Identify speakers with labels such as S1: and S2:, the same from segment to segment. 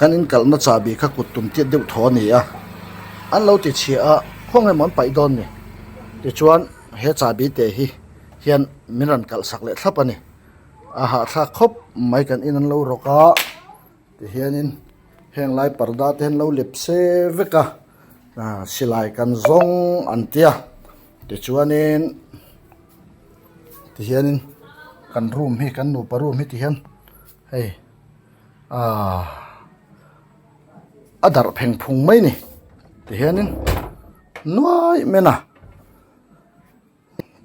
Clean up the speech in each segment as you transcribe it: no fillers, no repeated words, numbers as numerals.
S1: Kan in kalhna chahbi kha kut tum tiat deuh thaw a ni a, an lo ti chhia a, khawnge maw an paih dawn ni? Tichuan he chahbi te hi hian min rawn kalh sak leh thlap a ni. A hahthlak khawp mai kan in an lo rawk a, tihianin heng lai parda te hian lo lep se vek a, silai kan zawng an tia tichuanin tihianin kan room hi kan nupa room hi tihian hei. Aaa a darh pheng phung mai ni tihianin nuai men a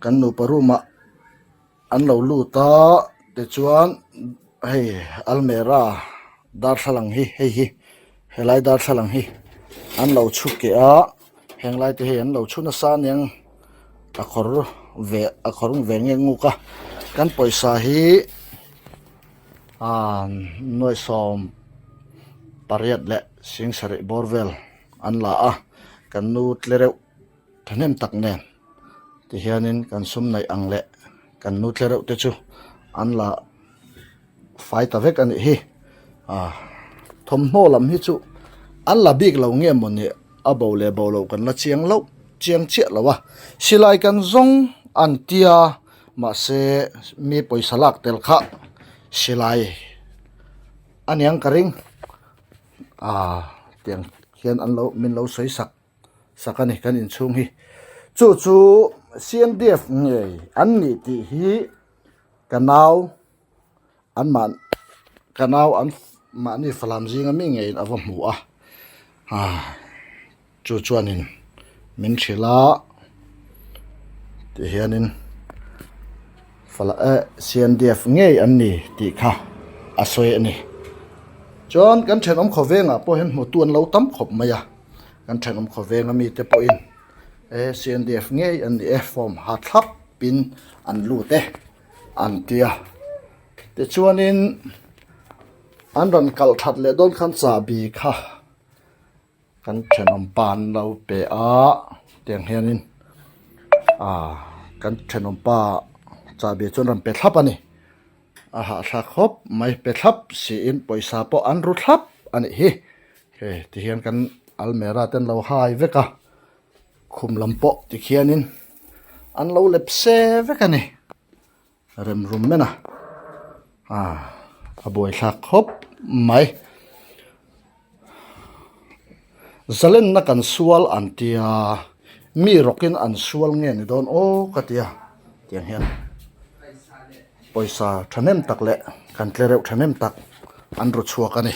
S1: kan nupa room ah an lo lut a tichuan hei almera darthlalang hi hei hi helai darthlalang hi an lo chhu keh a heng lai te hi an lo chhu nasa aniang a khawr ve a khawr ve nge nguk a kan pawisa hi. Aaa nuaihsawm pariat leh sing sarih bawr vel an la a kan nu tle reuh thahnem tak nen tihianin kan sum neih ang leh kan nu tle reuh te chu an la fai ta vek a nih hi aa thawmhnaw lam hi chu an la bik lo nge mawni a bo leh bo loh kan la chiang loh chiang chiah lo a silai kan zawng an tia. Mahse mi pawisa lak tel kha silai a niang ka ring ah tiang hian an lo min lo sawi sak sak a ni kan inchhung hi chu chu C_N_D_F ngei an nih tih hi ka nau an mah ka nau an mahni falam zinga mi ngeiin a va hmu a ah chu chuanin min hrilh a tihianin fala eh C_N_D_F ngei an ni tih kha a sawi a ni chuan kan thenawm khawvengah pawh hian hmutu an lo tam khawp mai a kan thenawm khawvenga mite pawhin eh C_N_D_F ngei an ni e form ha thlap in an lut e. An ti a tichuanin an rawn kalh that leh dawn khan chahbi kha kan thenawm pa an lo pe a tiang hianin ah kan thenawm pa chahbi chu an rawn pe thlap a ni a hahthlak khawp mai pe thlap siin pawisa pawh an ru thlap a nih hi hei tihian kan almera te an lo hai vek a. Khum lam pawh tikhianin an lo lep se vek a ni rem rum men a ah a buaithlak khawp mai zalenna kan sual an tia mi rawkin an sual nge ni dawn aw ka tia tiang hian pawisa thahnem tak leh kan tlereuh thahnem tak an ru chhuak a ni.